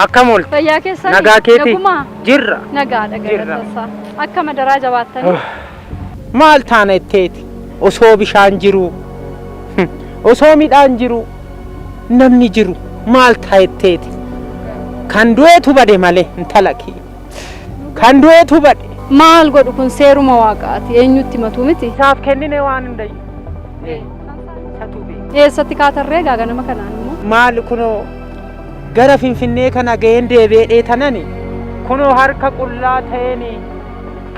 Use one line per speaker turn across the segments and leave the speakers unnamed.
Akkam oolte?
Fayyaa keessanii?
Nagaa keeti?
Nagumaa?
Jirra.
Nagaadha
Jirra.
galatasaa. Akka madaraa jabaattanii?
Maal taana itteeti? Osoo bishaan jiru, osoo midhaan jiru, namni jiru maal ta'a itteeti? Kan du'eetu bade malee intala kiyya. Kan du'eetu bade.
Maal godhu kun seeruma waaqaati. Eenyutti himatu miti?
Isaaf kennine waan hundayyuu.
Eessatti kaatarree egaa ganama kanaan immoo?
Maal kunoo gara Finfinnee kana ga'een deebi'ee dheetanani kunoo harka qullaa ta'een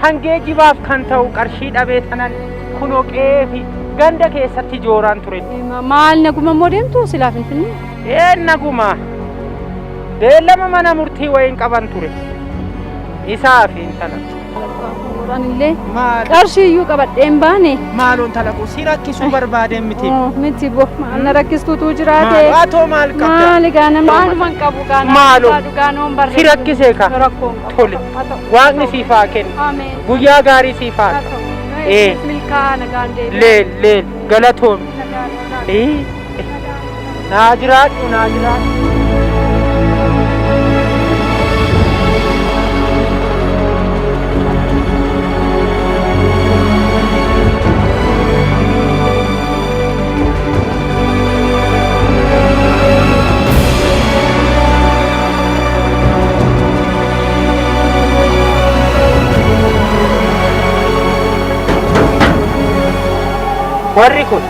kan geejibaaf kan ta'u qarshii dhabee tanan kunoo qe'ee fi ganda keessatti jooraan ture.
Maal naguma immoo deemtu silaa Finfinnee?
Ee naguma beellama mana murtii wayiin qaban ture. Isaa fi intala.
Anillee
Maal
qarshii iyyuu qabadhee hin baane.
Maaloo intala koo si rakkisuu barbaadeen miti.
Oh, miti bo maal na rakkistuutu jiraate.
Maal atoo maal qabda?
Maal egaa nama waanuma hin qabu gaanaa
Maaloo.
dhugaa noon barreessu.
Si rakkisee ka?
Rakkoo hin qabu.
Tole.
Haa ta'u.
Waaqni siif haa kennu.
Ameen.
Guyyaa gaarii siif haa
Haa
ta'u.
ta'u.
Ee.
Milkaa'aa nagaan deebi'a.
Leel leel galatoomi.
Nagaan nagaan.
Ee. Naa jiraadhu naa jiraadhu. Warri kun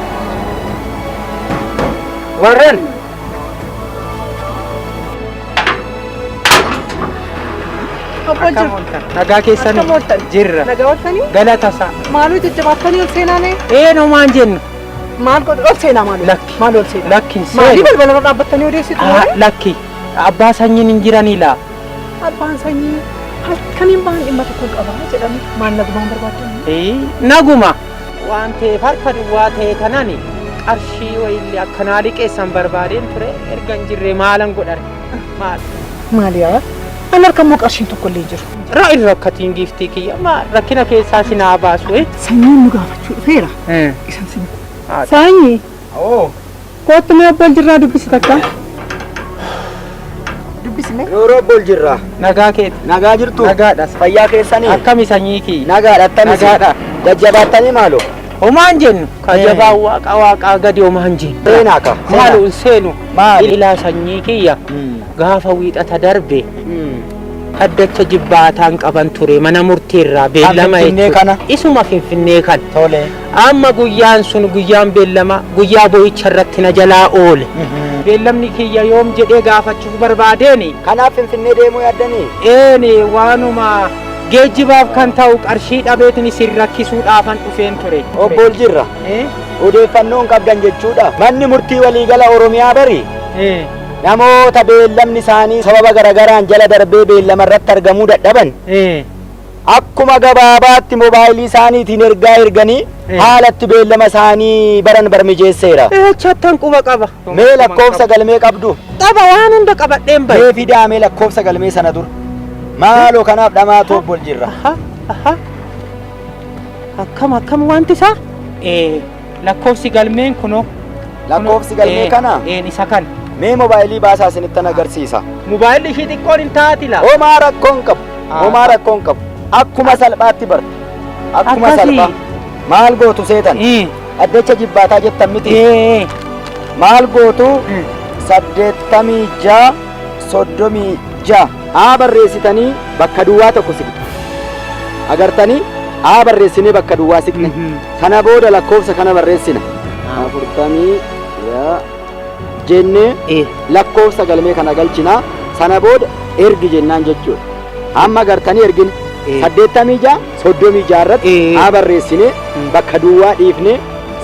warren
Obbo
akkam
Jirra.
ooltan? Nagaa keessanii?
Akkam ooltan?
Jirra.
Nagaa ooltanii?
Galata isaa.
Maaloo jajjabaattanii ol seenaane?
Ee nomaan jennu.
Maal godhu ol seenaa maaloo?
Lakki.
Maal ol seenaa?
Lakki hin
Maalii
seenu.
balbala irra dhaabbattanii odeessitu
Ah,
malee?
Lakki. Abbaa sanyiin hin jiranii laa.
Abbaan sanyii halkaniin ba'an dhimma tokko qaba jedhame maal nagumaan barbaaddan?
Ee, naguma. Waan ta'eef harka duwwaa ta'e tanani qarshii wayillee akkanaa liqeessan barbaadeen ture erga hin jirre maalan godhare. Maal?
Maali yaa? An harka immoo qarshiin tokko illee hin jiru.
Ra'in rakkatiin giiftii kiyya maal rakkina keessaa si naa baasu. eh?
Sanyiin nu gaafachuu dhufeera. Isan sin.
Haa.
Sanyii
Oo.
kottu mee obbo Jirraa dubbisi takka. Dubbisi mee.
Yeroo obbo Jirraa.
Nagaa keeti.
Nagaa jirtu?
Nagaadha.
Fayyaa keessanii?
Akkami sanyii kiyya?
Nagaadha attamis?
Nagaadha.
Jajjabaattanii maaloo?
Homaan jennu ka jabaa waaqa waaqaa gadi homaan jennu.
Seenaa ka.
Maalu hin seenu.
Maali?
Ilaa sanyii kiyya gaafa wiixata darbe dhaddacha jibbaataan qaban ture mana murtiirraa beellama
Finfinnee
jechuudha.
kana?
Isuma Finfinnee kana.
Tole.
Amma guyyaan sun guyyaan beellama guyyaa boo'icha irratti na jalaa oole. Beellamni kiyya yoom jedhee gaafachuuf barbaadeeni.
Kanaaf Finfinnee deemuu yaaddanii?
Eeni waanuma geejjibaaf kan ta'u qarshii dhabeetiin isin rakkisuudhaafan dhufeen ture.
Obbo Jirra.
Eh?
Odeeffannoon qabdan jechuudha. Manni murtii waliigala Oromiyaa bari
Eh.
namoota beellamni isaanii sababa garagaraan jala darbee beellama irratti argamuu dadhaban
Eh.
akkuma gabaabaatti moobaayilii isaaniitiin ergaa erganii haalatti beellama isaanii baran barmijeesseera.
Eechattan quba qaba.
Mee lakkoofsa galmee qabdu?
Qaba waan hunda qabadheen bahe.
Mee fidaa mee lakkoofsa galmee sana dur. Maaloo kanaaf dhamaatu obbo Jirra.
Aha, aha. Akkam akkam wanti isaa? Eh, lakkoofsi galmeen kunoo.
Lakkoofsi galmee kana?
Een isa kana.
Mee moobaayilii baasaa isinittan agarsiisa.
Mobaayilli ishii xiqqoon hin taati laa.
Homaa rakkoon qabu.
Ah.
Homaa rakkoon qabu. Akkuma salphaatti bartu. Akkuma
Akkasii.
salphaa. Maal gootu seetan?
Eh.
Dhaddacha jibbaataa jettan miti.
Eh.
Maal gootu? 86 36 A barreessitanii bakka duwwaa tokko siqtu. Agartanii A barreessinee bakka duwwaa siqne. Sana booda lakkoofsa kana barreessina. 40 jennee lakkoofsa galmee kana galchinaa. Sana booda ergi jennaan jechuudha. Amma agartanii ergine. 86 36 irratti A barreessinee bakka duwwaa dhiifnee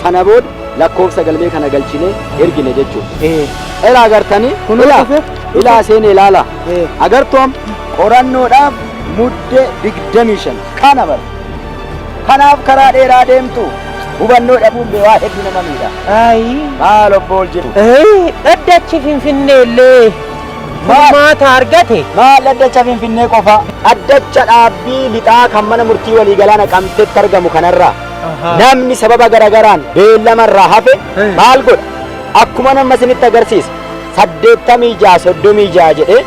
sana booda lakkoofsa galmee kana galchinee ergine jechuudha. Ilaa agartanii ilaa ilaa seenee ilaala. Agartuu amma qorannoodhaaf muddee 25 kana bara. Kanaaf karaa dheeraa deemtu hubannoo dhabuun waa hedduu nama miidha.
Ayi.
Maal obbo Oljirru?
Dhaddachi Finfinnee illee furmaata argate.
Maal dhaddacha Finfinnee qofa? Dhaddacha dhaabbii lixaa kan mana murtii waliigalaa Naqamteetti argamu kanarraa namni sababa garagaraan beellamarraa hafe maal godha? Akkuma nama isinitti agarsiisa. 86 36 jedhee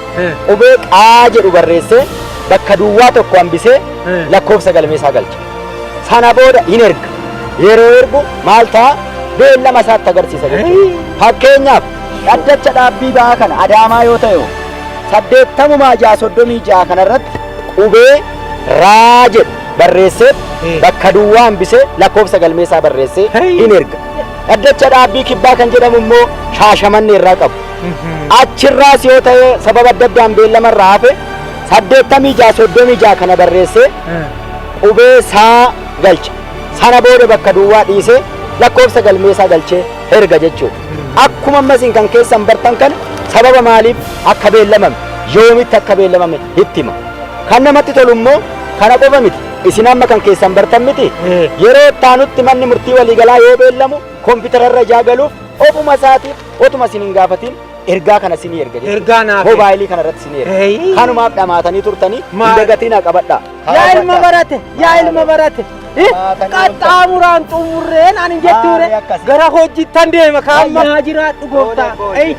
qubee qaa jedhu barreessee bakka duwwaa tokko hambisee lakkoofsa galmee isaa galcha. Sana booda hin erga. Yeroo ergu maal ta'a? Beellama isaatti agarsiisa jechuudha. Fakkeenyaaf dhaddacha dhaabbii ba'aa kana Adaamaa yoo ta'e 86 36 kanarratti qubee raa jedhu barreessee bakka duwwaa hambisee lakkoofsa galmee isaa barreessee hin erga. Dhaddacha dhaabbii kibbaa kan jedhamu immoo Shaashamannee irraa qabu. Achirraas yoo ta'e sababa adda addaan beellama irraa hafe 86 36 kana barreessee qubee saa galcha. Sana booda bakka duwwaa dhiisee lakkoofsa galmee isaa galchee erga jechuudha. Akkuma ammasiin kan keessan bartan kana sababa maaliif akka beellamame yoomitti akka beellamame itti hima. Kan namatti tolu immoo kana qofa miti. Isin amma kan keessan bartan miti. Yeroo itti aanutti manni murtii waliigalaa yoo beellamu kompiitara irra ijaa galuuf ofuma isaatiif otuma isin hin gaafatin ergaa kana isinii erga jechuudha.
Ergaa naaf erga.
Moobaayilii kana irratti isinii erga.
Eeyii.
Kanumaaf dhamaatanii turtanii hin
Maal?
dagatinaa qabadhaa.
Yaa ilma barate, yaa ilma barate. Qaxxaamuraan xumurreen ani jettuure
Maali akkasii?
gara hojiittan deema kaamma.
Ayya.
Naa jiraadhu gooftaa.
Boodee, boodee.
Ei.